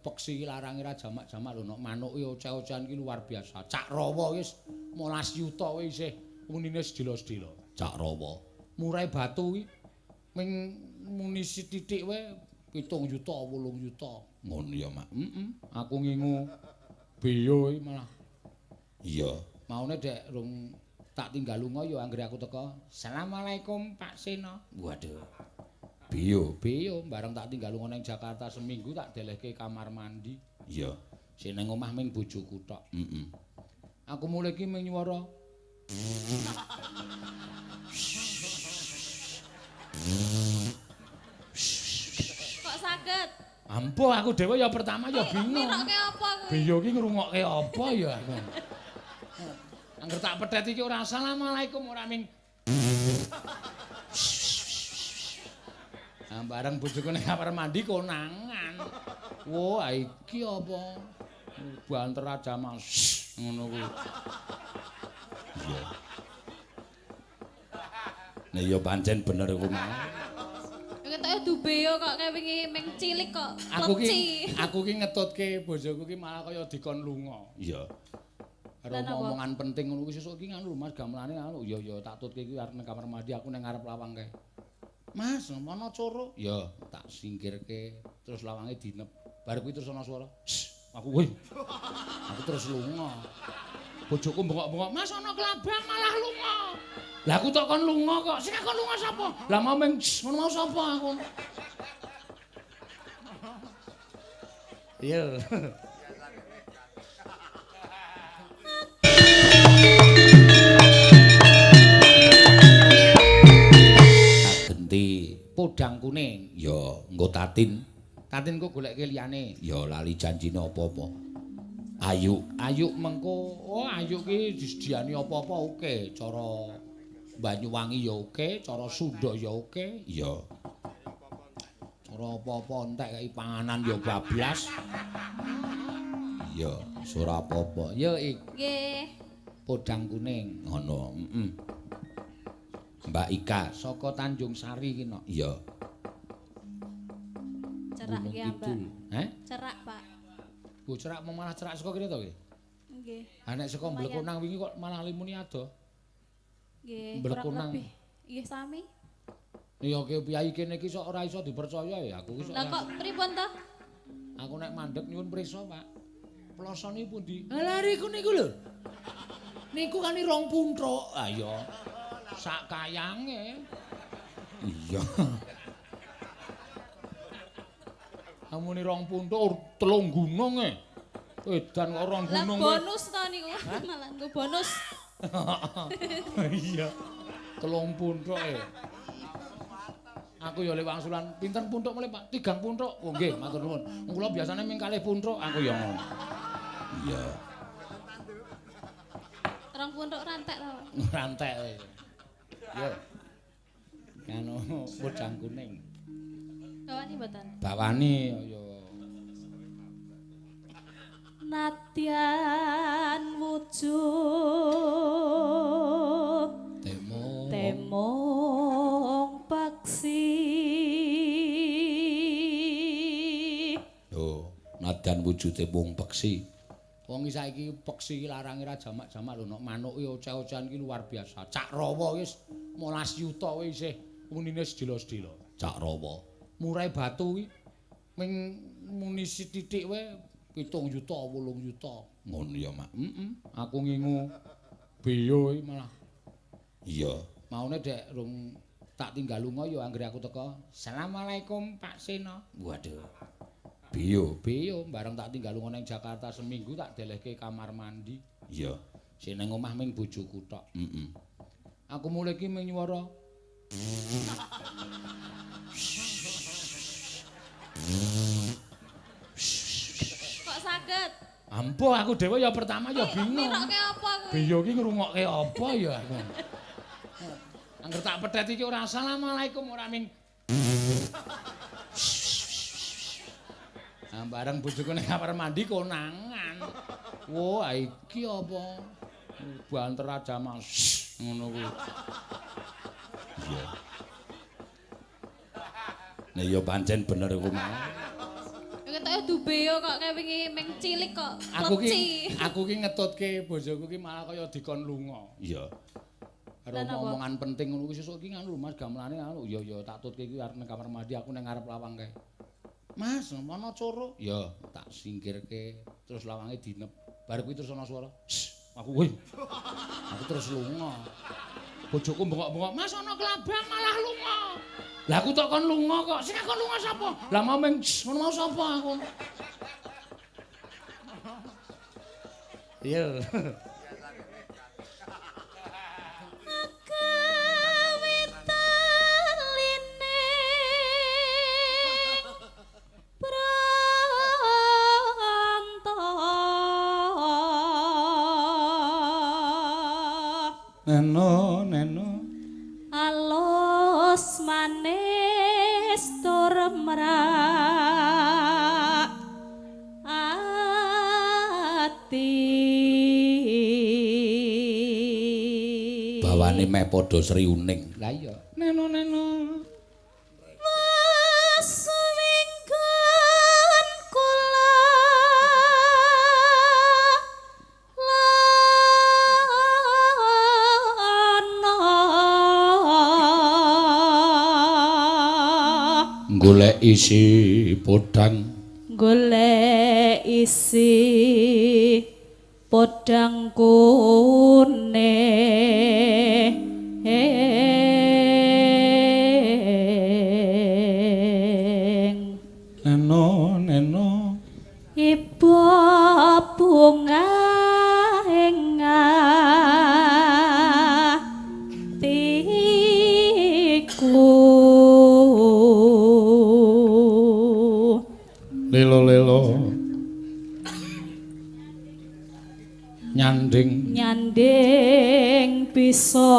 Peksi iki larange ra jamak-jamak lho, nek manuk iki oceh-ocehan iki luar biasa. Cak Rawa wis 15 yuta kuwi isih unine sedila-sedila. Cak Rawa. Murai batu iki ming muni sithik wae 7 yuta, 8 yuta. Ngono ya, Mak. Heeh. Aku ngingu beo iki malah. Iya. Maune dek rung tak tinggal lunga ya anggere aku teko. Assalamualaikum Pak Seno. Waduh. Beo, beo bareng tak tinggal lunga ning Jakarta seminggu tak delehke kamar mandi. Iya. Sing ning omah ming bojoku tok. Heeh. Aku mulih iki ming nyuwara. Kok saged? Ampuh aku dhewe ya pertama ya bingung. Ngirokke apa kuwi? Beo iki ngrungokke apa ya aku. Angger tak petet iki ora assalamualaikum ora ming. Nah, bareng bojoku ning kamar mandi konangan. Wah, iki apa? Banter aja mas ngono kuwi. Iya. Nah, ya pancen bener iku mau. Ketoke dubeo kok kayak wingi ming cilik kok. Aku ki ngetutke bojoku ki malah kaya dikon lunga. Iya. Karo omongan penting ngono kuwi sesuk iki nganu Mas gamelane anu ya ya tak tutke iki arep ning kamar mandi aku ning ngarep lawang kae. Mas, ana coro? Ya, tak singkirke terus lawange dinep. Bar kuwi terus ana swara. Aku weh. Aku terus lunga. Bojoku bengok-bengok, "Mas ana kelabang malah lunga." Lah aku tok kon lunga kok. Sing kon lunga sapa? Lah mau ming ngono mau sapa aku. Iya. Podang kuning ya nggo Tatin. Tatin kok goleke liyane ya lali janjine apa-apa. Ayu, ayu mengko. Oh, ayu ki disediani apa-apa oke, cara Banyuwangi ya oke, cara Sunda ya oke. Ya. Cara apa-apa entek kei panganan ya bablas. Ya, ora apa-apa. Ya iki. Nggih. Podang kuning ngono, heeh. Mbak Ika saka Tanjung Sari ki nok. Iya. Cerak ki, Mbak. Heh? Cerak, Pak. Bu cerak malah cerak saka kene to ki? Nggih. Ha nek saka Mblekonang wingi kok malah limuni ado. Nggih, Mblekonang. Nggih sami. Iya ki piyai kene iki sok ora iso dipercaya ya aku ki sok. Lah kok pripun to? Aku nek mandeg nyuwun prisa, Pak. Plosone pundi? Lah riku niku lho. Niku kan rong punthuk. Ha iya. Sak kayange. Iya. Amune rong punthuk telung gunung e. Edan kok rong gunung. Lah bonus to niku. Malah nggo bonus. Iya. Telung punthuk e. Aku ya lewat wangsulan pinten punthuk mulih Pak? 3 punthuk. Oh nggih, matur nuwun. Kula biasane ming 2 punthuk, aku ya ngono. Iya. Rong punthuk rantek to. Rantek. Yo. Anu podang kuning. Bawani mboten? Bawani yo. Nadyan wujud temong temong paksi. Lho, nadyan wujude wong peksi. Wong iki saiki peksi iki larange ra jamak-jamak lho, nek manuk iki oceh-ocehan iki luar biasa. Cak Rawa wis 15 yuta kuwi isih unine sedila-sedila. Cak Rawa. Murai batu iki ming muni sithik wae 7 yuta, 8 yuta. Ngono ya, Mak. Heeh. Aku ngingu beo iki malah. Iya. Maune dek rung tak tinggal lunga ya anggere aku teko. Assalamualaikum Pak Seno. Waduh. Beo, beo bareng tak tinggal lunga ning Jakarta seminggu tak delehke kamar mandi. Iya. Sing ning omah ming bojoku tok. Heeh. Aku mulih iki ming nyuwara. Kok saged? Ampuh aku dhewe ya pertama ya bingung. Ngirokke apa kuwi? Beo ki ngrungokke apa ya aku. Angger tak petet iki ora assalamualaikum ora ming. Nah, bareng bojoku ning kamar mandi konangan. Wah, iki apa? Banter aja mas ngono kuwi. Iya. Nah, ya pancen bener iku mau. Ketoke dubeyo kok kae wingi meng cilik kok. Aku ki ngetutke bojoku ki malah kaya dikon lunga. Iya. Karo omongan penting ngono kuwi sesuk iki nganu lho Mas gamelane anu. Iya ya tak tutke iki arep nang kamar mandi aku nang ngarep lawang kae. Mas, ana coro. Iya, tak singkirke terus lawange dinep. Bar kuwi terus ana swara. Aku wih. Aku terus lunga. Bojoku bengok-bengok, "Mas ana kelabang malah lunga." Lah aku tok kon lunga kok. Sing aku lunga sapa? Lah mau meng ngono mau sapa aku. Iya. Neno, neno alus manis tur merak ati. Bawane meh padha sri uning. Lah iya. Neno, neno. Golek isi podang, golek isi podang kuning. Neno, neno. Ibu bunga ing atiku. Lelo-lelo nyanding nyanding bisa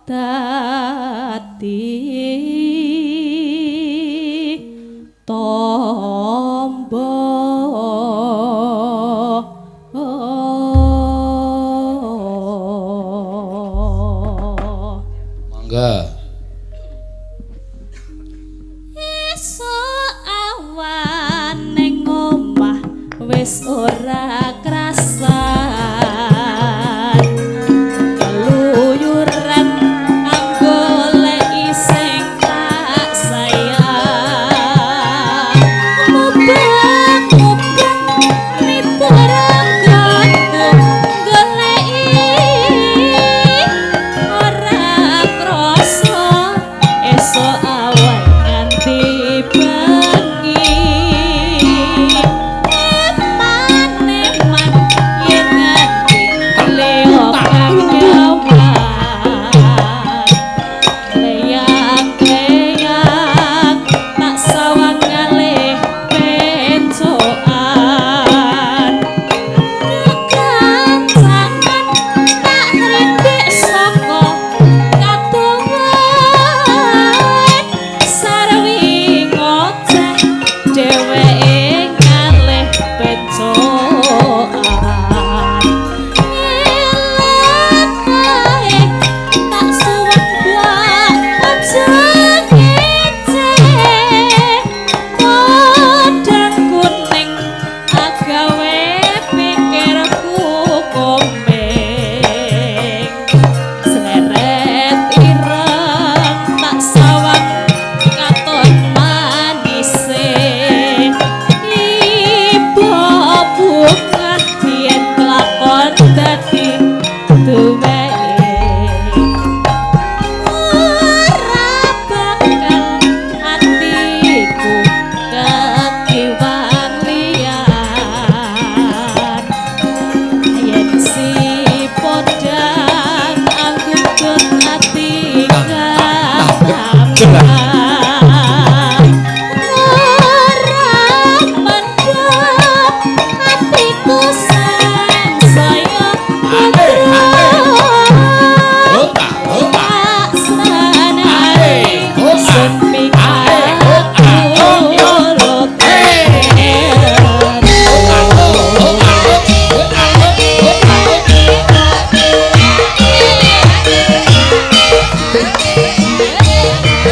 dadi tombo. Mangga. Wis ora krasan keluyuran anggoleki sing tak sayang. Mubeng-mubeng miterenggonku goleki ora krasa esuk awan nganti bengi.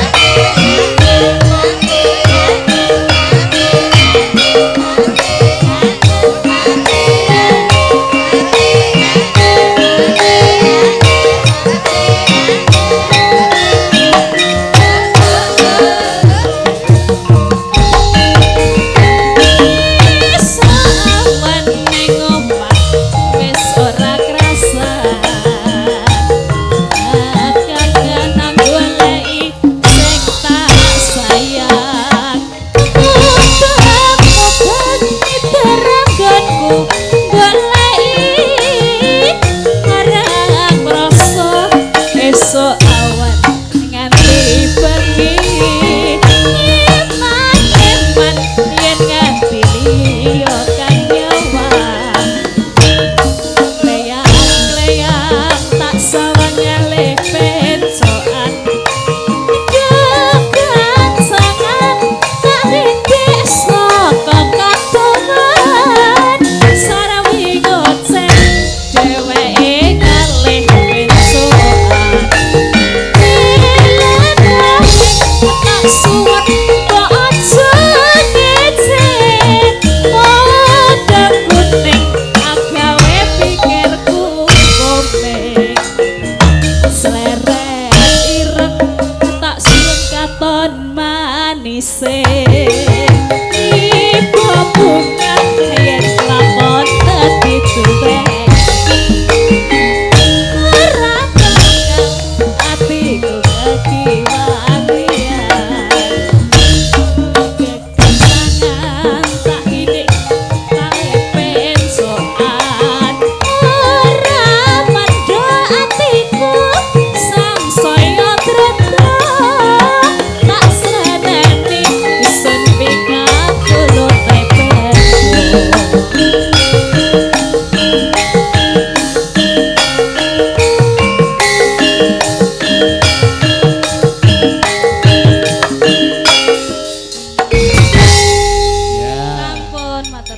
Hey!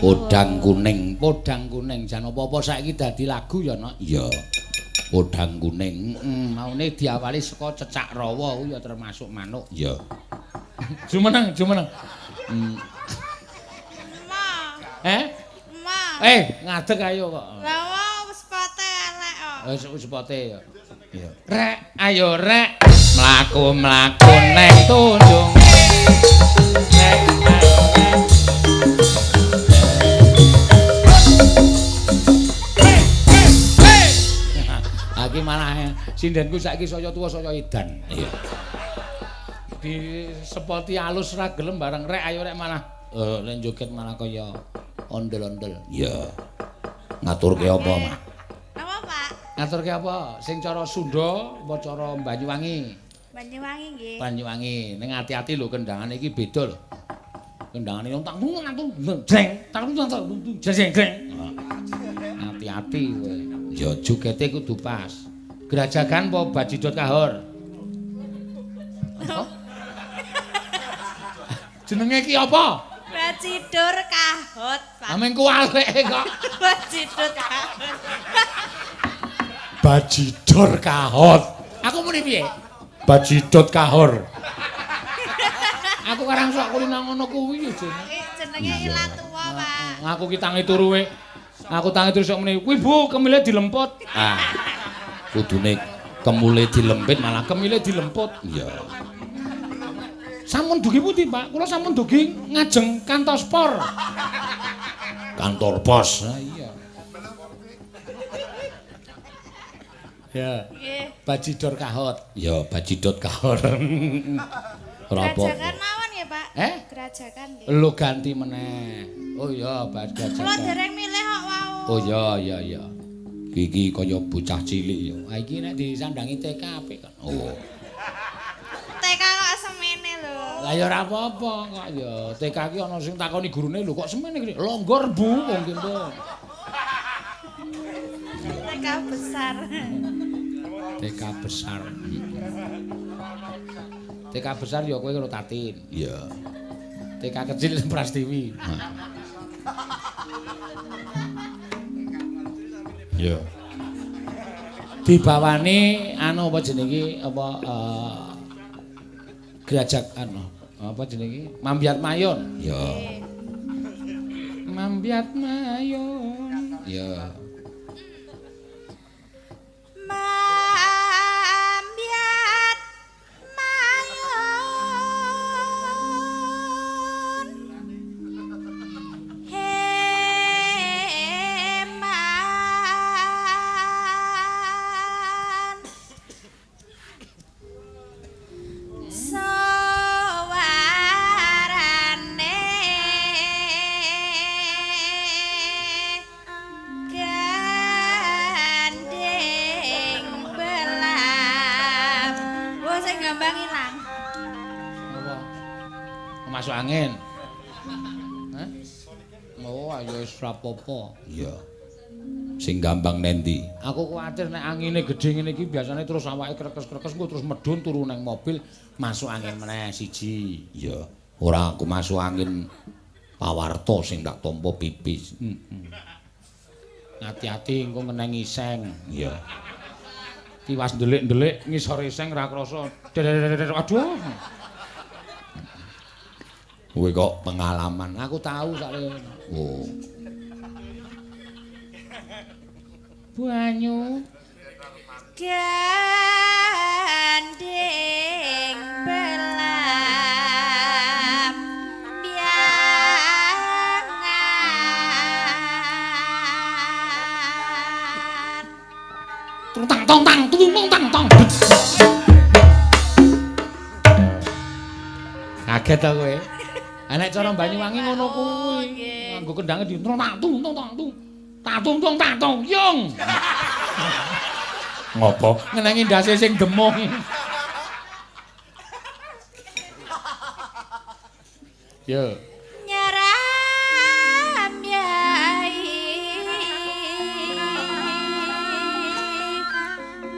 Podang kuning, podang kuning jan apa-apa saiki dadi lagu ya, Nok. Iya. Podang kuning, maune diawali saka cecak rawa kuwi ya termasuk manuk. Iya. Jumeneng, jumeneng. Ma. Eh? Ma. Eh, ngadeg ayo kok. Lah wong sepote elek kok. Wis sepote ya. Iya. Rek, ayo rek. Mlaku-mlaku neng tunjung. Rek, ayo rek. Iki malah sindenku saiki saya tuwa saya edan. Iya. Disepoti alus ra gelem bareng rek ayo rek malah lek joget malah kaya ondel-ondel. Iya. Ngaturke apa, Mas? Apa, Pak? Ngaturke apa? Sing cara Sunda apa cara Banyuwangi? Banyuwangi nggih. Banyuwangi. Ning ati-ati lho kendangane iki beda lho. Kendangane wong tak tung jreng, tak tung jreng jreng. Ati-ati kowe. Ya jogete kudu pas. Grajagan apa Bajidot Kahor? Apa? Jenenge iki apa? Bajidur Kahot, Pak. Ameng kuwalik kok. Bajidot Kahot. Bajidor Kahot. Aku muni piye? Bajidot Kahor. Aku karang sok kulino ngono kuwi ya jenenge. Jenenge ilat tuwa, Pak. Aku ki tangi turu we. Aku tangi turu sok muni, "Kuwi Bu, kemile dilemput." Ah. Kudune kemule dilempit malah kemile dilemput. Iya. Sampun dugi pundi, Pak? Kula sampun dugi ngajeng kantos por. Kantor pos. Ha iya. Ya. Nggih. Bajidor Kahot. Ya, Bajidot Kahor. Ora apa. Grajagan mawon nggih, Pak? Eh? Grajagan nggih. Lho ganti meneh. Oh iya, Grajagan. Kula dereng milih kok wau. Oh iya, iya, iya. Iki kaya bocah cilik ya. Ha iki nek disandangi TK apik kok. Oh. TK kok semene lho. Lah ya ora apa-apa kok ya. TK ki ana sing takoni gurune lho kok semene iki. Longgor Bu wong kene. TK besar. TK besar. TK besar ya kowe karo Tatin. Iya. TK kecil Prastiwi. Iya. Dibawani anu apa jenenge apa grajak anu apa jenenge Mambiat Mayon. Iya. Mambiat Mayon. Iya. Mambiat Mayon. Heman. Sawarane gandeng belap. Wah, sing gambang ilang. Apa? Masuk angin. Hah? Oh, ayo wis rapopo. Iya. Sing gambang nendi? Aku kuwatir nek angine gedhe ngene iki biasane terus awake krekes-krekes engko terus medhun turu nang mobil masuk angin meneh siji. Iya. Ora aku masuk angin pawarto sing tak tampa pipis. Heeh. Ati-ati engko ngeneng iseng. Iya. Tiwas ndelik-ndelik ngisor iseng ra krasa. Aduh. Kowe kok pengalaman. Aku tahu sakle. Oh. Banyu gandeng belam biangan. Tung tang tong tang tung tong tang tong. Kaget ta kowe? Nek cara Banyuwangi ngono kuwi. Nganggo kendange di tung tang tung tong tang tung. Tatung tung tatung yung. Ngopo? Ngenengi ndase sing demung. Yo. Nyeram yai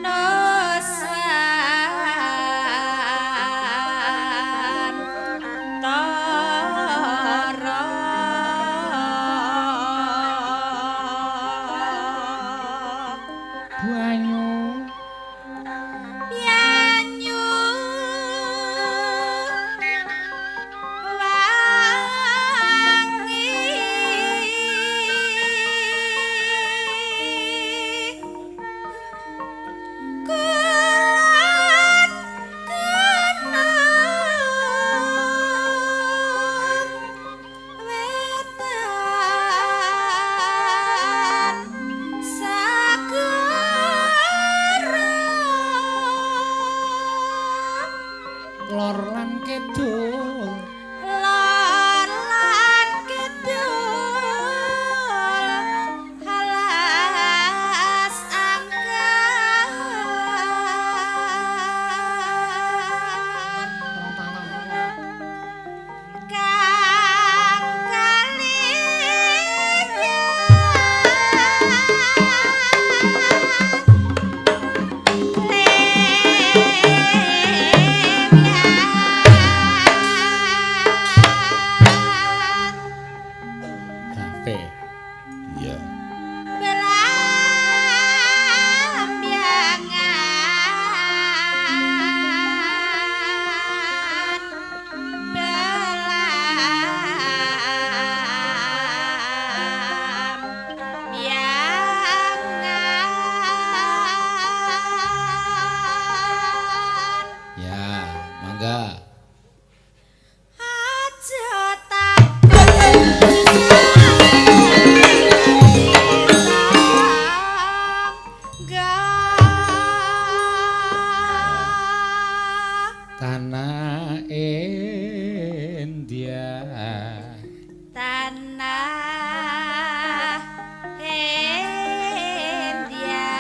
Nusantara. karepe. Iya. Ya, mangga. Tanah India, Tanah India,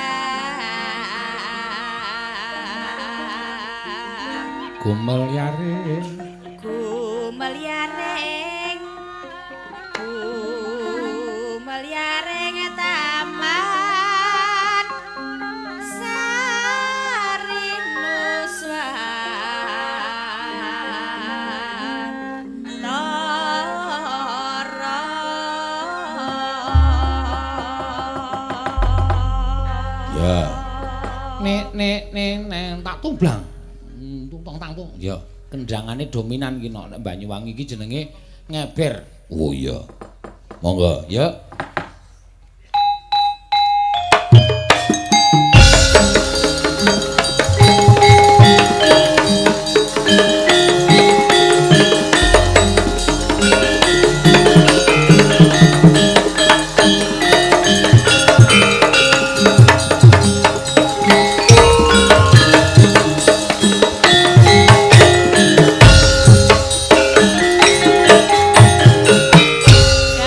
gumelyaring, gumelyaring, gumelyaring taman sari nuswantara. Ya. Nek nek nek nek tak tumblang. Tong tang tung. Ya, kendangane dominan ki nek Banyuwangi iki jenenge ngeber. Oh iya. Monggo, ya.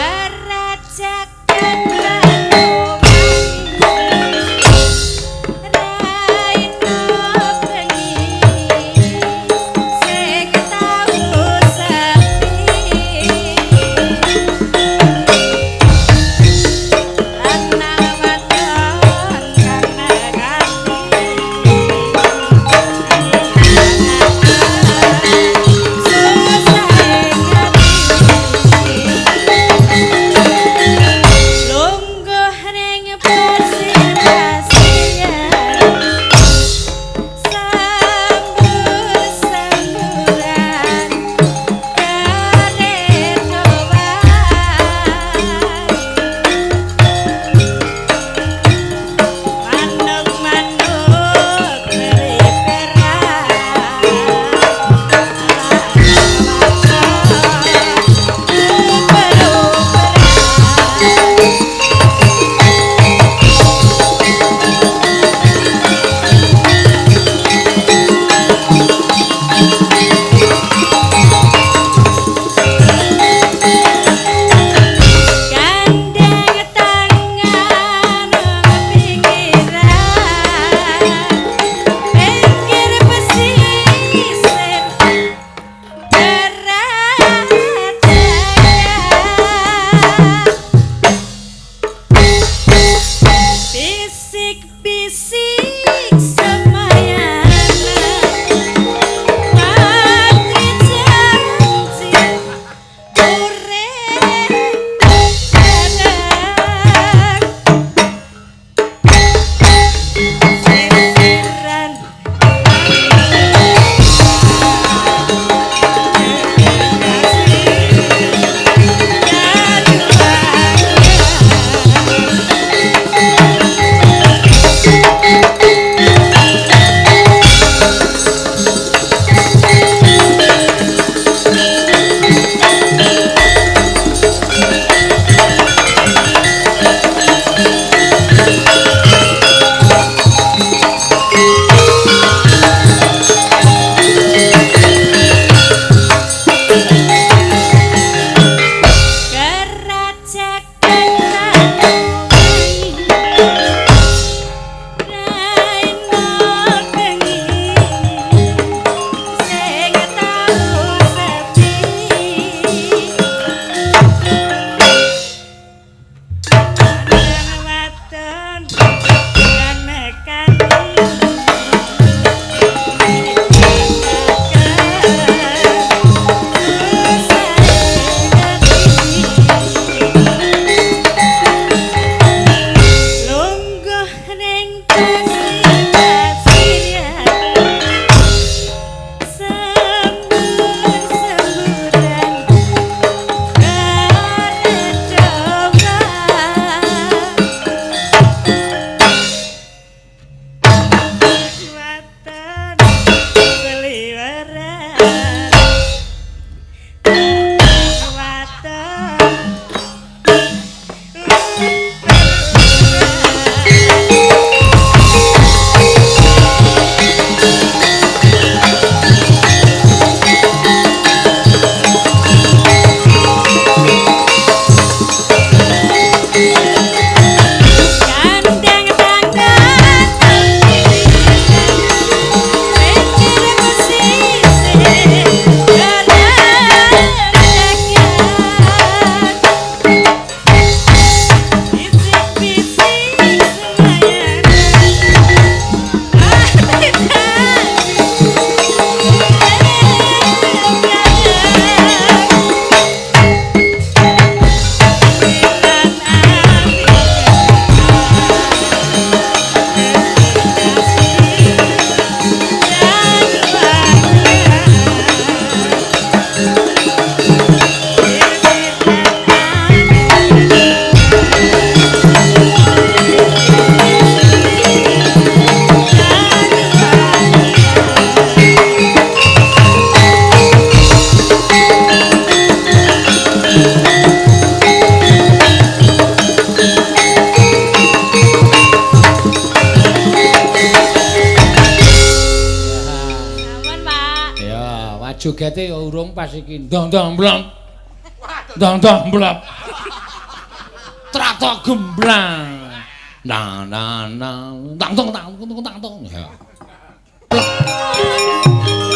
Kerajaan Jogete ya urung pas iki. Ndang ndang blong. Ndang ndang blong. Trato gemblang. Nah nah nah. Tang tong tang tong tang tong. Ya. Plek.